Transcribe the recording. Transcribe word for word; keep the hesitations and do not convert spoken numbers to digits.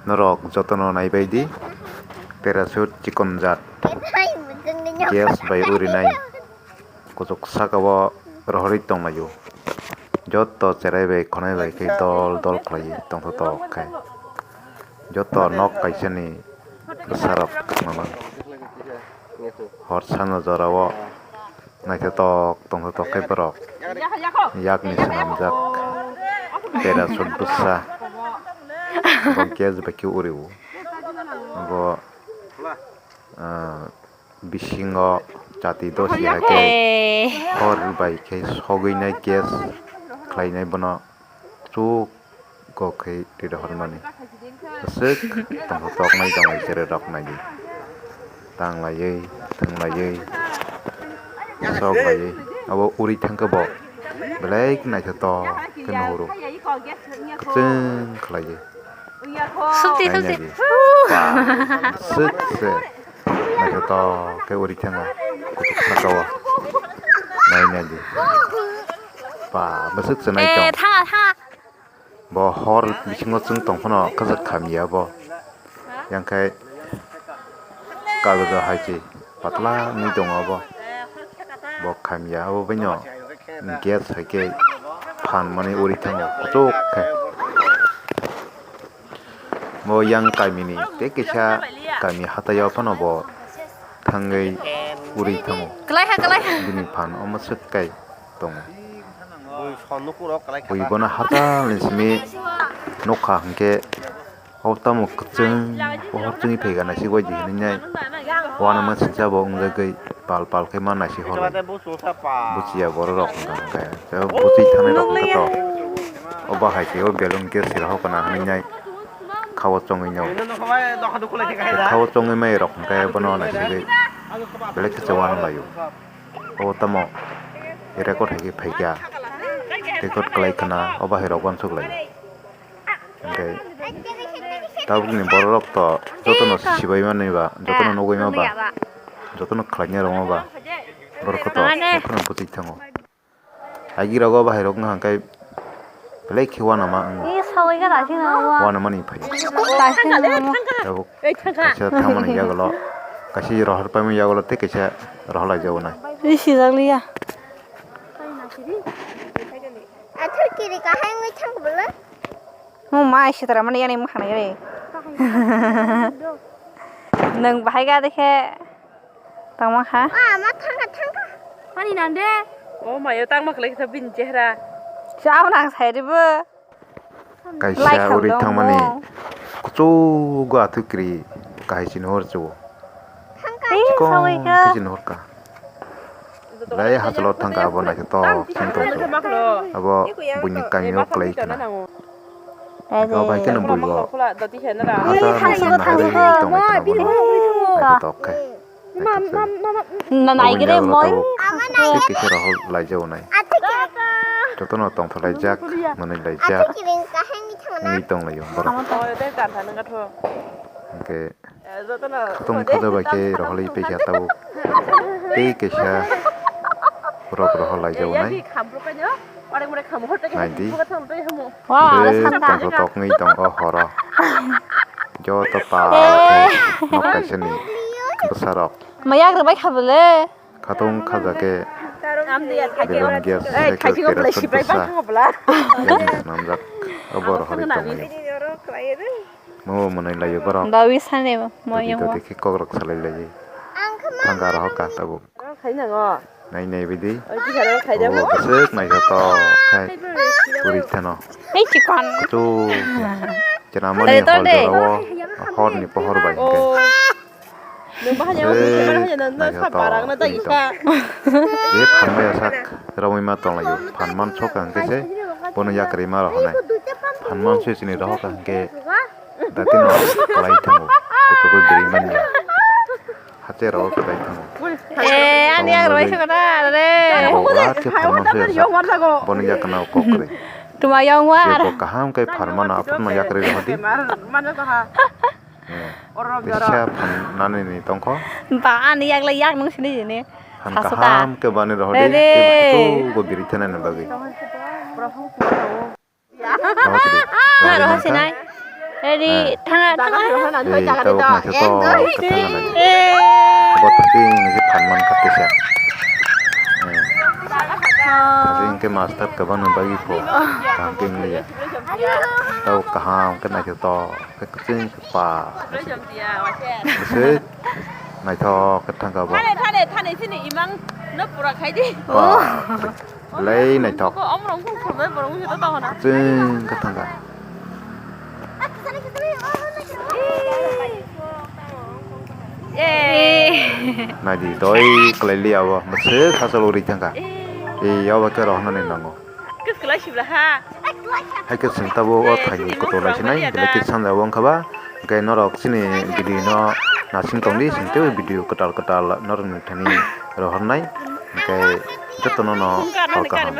Norok jotono naibaidi, parachute chikon jat, gas bai urinai, kuchuk sakao rohorwi tonglaio. Joto cherai bai khonai bai khe dol dol khlaiwi tongthotok khe. Joto nok kaisani bwsarok kwchangma. Hor sano jorao naithotok tongthotok khe borok yakni swnamjak parachute bwsa bo gas bai khe urio. Bo, ah, bisingo chati dosi hai khe hor bai khe sogwinai gas khlainai bono chuk kok khe ri rohormani. Aswk tongthotok nai tongo cherai rok naidi. Tanglaiwi, thwnglaiwi, soklaiwi. Abo uri thangkhe bo belai naithotok khe nuhuru. Kwchwng khlaiwi. Nainadi. Ba, aswk se naithotok khe uri thango. Kuchuk sakao. Nainadi. Ba, bwswk se naitong. Bo hor bisingo chwng tong phano khajak khamya bo. Yang khe kagojo hai se patla wngwi tongo bo. Bo khamya abo bini gas hai khe phan mani uri thango kuchuk khe. Bo yang kamini tei kisa kami hatai o phano bo thangwi uri thango. Bini phan omo swk kai tongo. Bui bono hachal ni simi nukha hinkhe, o tamo kwchwng pohor chwngwi phaikha naisik bai di hinwi nai. Uanama sijabo wngjagwi pal pal khe ma naisik horo. Buchiya borok rok hwnkha hwnkhe, tei buchi thanai rok hwnkhe to. O bahai khe o belun khe sira hokna hinwi nai. Khao chongwi no. Khao chongwi mai rok hwnkhe bono naisigwi belai khe se uanama laio. O tamo record hai khe phaikha, record khlai khna o bahai rok uansuk lai. Hinkhe tabukni borok rok to jotono sibai mani ba, jotono nugui ma ba, jotono khlaina rwma ba, borok to buchik thango. Agi rogo bahai rok wngkha khe belai khe uanama wngo. Uanamani phai. Tabuk kaisa thangmani yagulo, kaisa rohor paimani yagulo tei kaisa rohor laijago nai. Ri sijak liya. Athar kiri kahai wngwi thang bwla. Mo ma sitara mani yani ma khana yare. Nang bahai ga dekhe. Tangma kha. Ah, ma thangkha, thangkha. Ani nang de. O mayo tangma khlai khe bini chehra. Chao nang sai ribo. Kaisa uri thangmani kuchugo athu kri kahai sini hor chuo. Chikon khe sini hor ka. Lai hachalo thangkha abo naikhe tok sini tong chuo. Abo buini kamio khlai khna. Abo hai kheno buigo. Hata muchung hai tongwi khna bono. Naithotok khe. Naigre moi. Kisa rohor laijago nai. Jotono tongthok laijak, mwnwi laijak. Wngwi tong laio borok. Hwnkhe khatung khaja bai khe rohorlai paikha tabuk. Tei kaisa borok rohor laijago nai. Naidi. Tongthok tongwi tong o horo. Joto pa nok kaisani bwsarok. Mayak rwbai kha bole. Khatung khaja khe belun gas hai khe parachute bwsa. Yang swnamjak obo rohorwi tongwi. Mo mwnwi laio borok. Bawi sani mo. Todi todi khe kokrok salai laio. Thangka rohor ka tabuk. Nai nai bidi. Bwswk naithotok khe puri theno. Kuchuk khe. Chenamani hor jorao horni pohor bai hwnkhe. Bwswk naithotok puri tong. Je phan maya sak romwi ma tonglaio. Phan man sok ka hwnkhe se bono yakarwi ma rohornai. Phan man se chini rohor ka hwnkhe datino kwlai thango. Kuchukgo birwi manya. Hache rok kwlai thango. Eh, ani ang rwbai se kona, re. Bo lat khe pharma se sa. Bono yakna kok kwrwi. Tuma yong wa. Bo kaham khe pharma na apor no yakrwi rw di. Tisa phan nani ni tongkho. Ba ani yak lai yak nung sini jini. Phan kaham khe bani rw di. Bo biri thana ni bagwi. Rohor sinai. Ready, thanga, thanga. Tei tabuk naithotok khe thanga lai. Eh. Bo thangwi nini phan man kha tesa. Eh. Thangwi hwnkhe master kwbangni bagwi pho kaham khe wng liya. Tabuk kaham khe naithotok khe kwchwng khe pa. Bwswk naithok khe thangkha bo. Thane, thane, thane, chini imang no pura khai di. Ba. Belai naithok. Ko omrong kung khulbai borok wngkhe to tongna. Chwng khe thangkha. Eh. Naidi doi kwlai liya o. Mwswk sachalo ri thangkha. Eh. Eh, obo khe rohornani nango. Kwswk kwlai sibla ha. Hai khe chwng tabuk o thaini kotor lai sinai, belai khe sanjao wngkha ba. Hwnkhe norok chini video no nasing tongdi, chwng tei video kwtal kwtal norokni thani rohornai. Hwnkhe jotono no welcome.